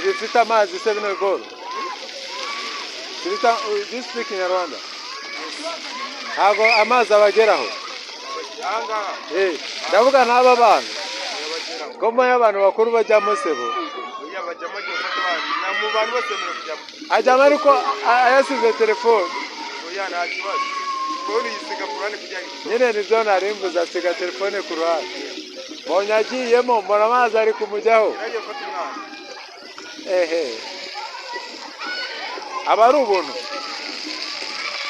Bifite amazi se bino bigoro? Bifite? Do you speak Kinyarwanda? Ntabwo amazi abageraho? Ahangaha? Ndavuga n'aba bana. Yabageraho. Ko mbonye abantu bakuru bajyamo sebo. Oya, bajyamo, agiye gufata abana, na mu bantu bose bemerewe kujyamo. Ajyamo ariko ayasize telefone. Oya, nta kibazo, phone uyisiga ku ruhande kugira ngo Nyine nibyo narimbuze, asiga telefone ku ruhande. Mbonye agiyemo, mbona amazi ari kumujyaho. Yaragiye gufata umwana. Ehe, aba ari ubuntu.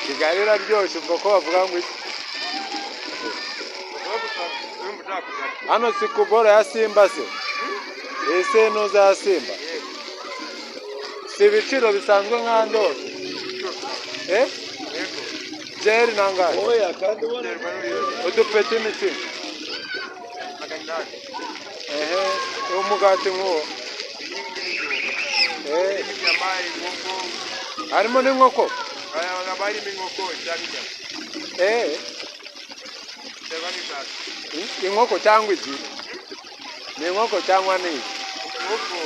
Kigali iraryoshye. Ubwo ko bavuga ngo iki? Wowe gusa urumva ushaka kujyamo. Hano si ku boro ya Simba se? Ese nuza ya Simba? Yego. Si ibiciro bisanzwe nk'ahandi hose? Eh? Yego. Byeri nangahe? Oya, kandi ubona. Biterwa n'ubuyobozi. Udupeti imitsima? 800. Ehe, umugati nk'uwo? Iyi ngiyi ni 1000. Eh. Irimo inyama, inkoko. Harimo n'inkoko? Haba harimo inkoko cyangwa inyama. Eh. Biterwa n'ishaka. Inkoko cyangwa igi? Ni inkoko cyangwa ni igi? Inkoko.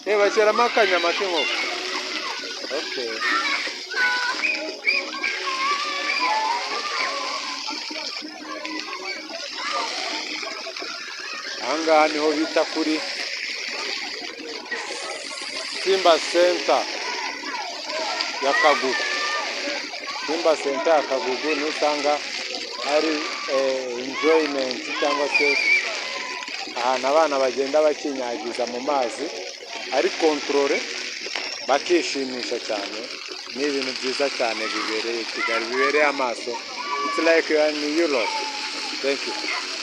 Eh, bashyiramo akanyama k'inkoko. Okay. Ahangaha niho bita kuri Simba Center ya Kagugu. Simba Center ya Kagugu niho usanga hari enjoyment cyangwa se ahantu abana bagenda bakinyagiza mu mazi ari contrôlé, bakishimisha cyane. Ni ibintu byiza cyane bibereye Kigali, bibereye amaso. It's like you are in Europe. Thank you.